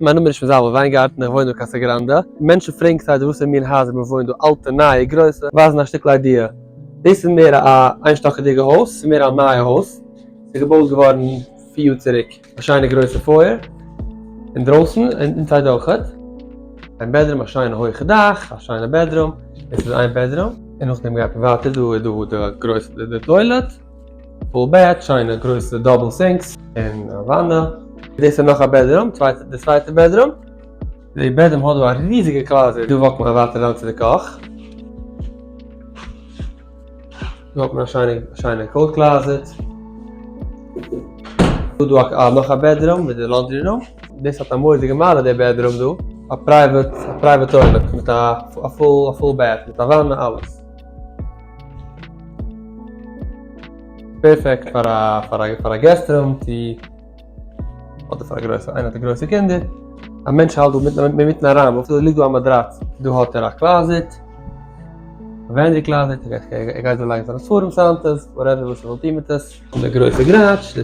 מיין נאמען איז שמעון זלמן וויינגארטן, איך וואוין דא אין קאסא גראנדע. מענטשן פרעגן כסדר וואסערע מין הייזער מען וואוינט דא, אלטע, נייע, גרויסע, ווייזן א שטיקל idea. דאס איז מער א איינשטאקעדיגע הויז, ס'איז מער א נייע הויז, ס'איז געבויט געווארן פיר יאר צוריק. א שיינע גרויסע foyer אינדרויסן און inside אויכעט. איין bedroom, א שיינע הויכע דאך, א שיינע bedroom, דאס איז איין bedroom. און נאכדעם גייט מען ווייטער, דא איז דא די גרויסע די toilet, full בעט, שיינע גרויסע double sinks, און א וואנע. דאס איז נאך א bedroom, די צווייטע bedroom. די bedroom האט דא א ריזיגע closet, דא walk ט מען ווייטער אריין צו די קאך. דא האט מען א שיינע שיינע coat closet. דא דא נאך א bedroom מיט די laundry room. דאס האט א מורא'דיגע מעלה די bedroom דא. א private א private toilet מיט א א full א full בעט מיט א וואנע אלעס. Perfect פאר א פאר א פאר א guest room צו אדער פאר א גרויסע איינער האט גרויסע קינדער. א מענטש האלט דא מיטן אריין וואס ליגט דא א מאדראץ דא האט ער א closet. א laundry closet, ער גייט דא לייגן זיינע ספרים סאנטעס, whatever וואס ער וויל טון מיט עס. און די גרויסע garage,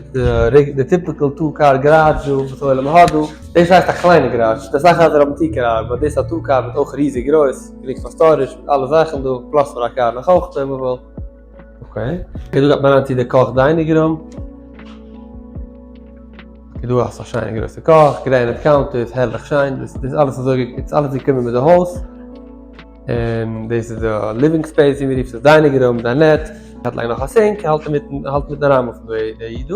די typical two car garage דא וואס עולם האט דא. דאס הייסט א קליינע garage, די אסאך הייזער האבן two car, but דאס א two car ווערט אויך ריזיג גרויס, גענוג פאר storage מיט אלע זאכן דא, פלאס פאר א קאר נאך אויך אויב מען וויל. Okay. Okay דא גייט מען אריין צו די קאך dining room. Okay דא האסטו א שיינע גרויסע קאך, granite counters, הערליך שיין, דאס איז אלעס אזוי, אלעס געקומען מיט די הויז. און דאס איז די living space ווי מ'רופט עס dining room, dinette, האט לייגן נאך א sink, האלט אינמיטן, האלט מיטן אריינמופן די איד דא,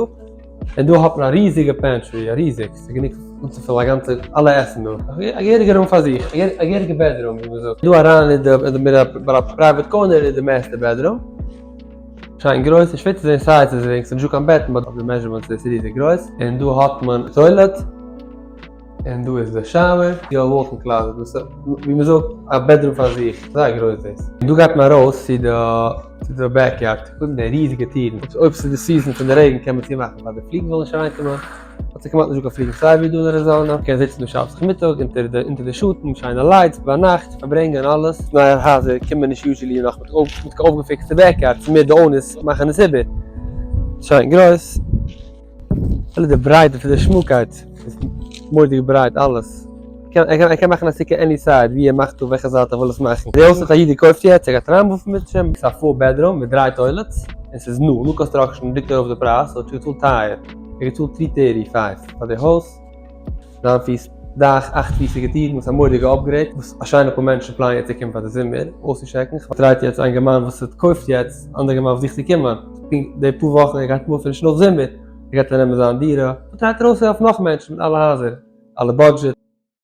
און דא האט מען א ריזיגע pantry, א ריזיג, ס'איז גענוג אנצופילן א גאנצע, אלע עסן דא, א געהעריגע room פאר זיך, א געהעריגע bedroom ווי מ'זאגט, דא אריין אין די, אין די, ביי א private corner איז די master bedroom, שיין גרויס, ס'איז שווער צו זען sizes וועגן ס'איז נישטא קיין בעטן but אויף די measurements איז עס ריזיג גרויס, און דא האט מען toilet. און דא איז די shower, יא walk-in closet, דאס איז ווי מען זאגט א bedroom פאר זיך, זייער גרויס דאס. און דא גייט מען ארויס צו די צו די backyard, קודם די ריזיגע טירן, אויב ס'איז די season פון די רעגן קען מען צומאכן פאר די פליגן זאלן נישט אריינקומען, האט זיך כמעט נישט דא קיין פליגן סיי ווי דא אין אריזאנע, מ'קען זיצן דא שבת נאכמיטאג אונטער די אונטער די שאטן, שיינע lights ביינאכט, פארברענגען אלעס, נייע הייזער קומען נישט usually נאך מיט מיט קיין אויפגעפיקסטע backyard, ס'איז מער די owners מאכן עס איבער, שיין גרויס. אפילו די ברייט פון די שמאלקייט איז מורא'דיג ברייט אלעס. ער קען מאכן א סוכה any side ווי ער מאכט דא וועלכע זייט ער וויל עס מאכן. די הויז האט א איד געקויפט יעצט ער גייט אריינמופן מיט שוין. ס'איז א four bedroom מיט דריי toilets און ס'איז new new construction רוקט ארויף די פרייז סאו האט שוין געצאלט טייער. ער האט געצאלט three thirty five פאר די הויז. ניין פיס דאך, אכט פיסיגע טירן וואס א מורא'דיגע upgrade וואס א שיינע פאר מענטשן פלאנען יעצט צו קומען פאר די זומער אויסצוטשעקן. כ'טרייט יעצט א אינגערמאן וואס קויפט יעצט, אנדערע אינגערמאן וואס זוכט צו קומען. פונקט די פאר וואכן ער גייט מופן נישט נאך זומער, ער גייט אננעמען זיין דירה, און טרייט ארויסצוהעלפן נאך מענטשן מיט אלע הייזער, אלע budget.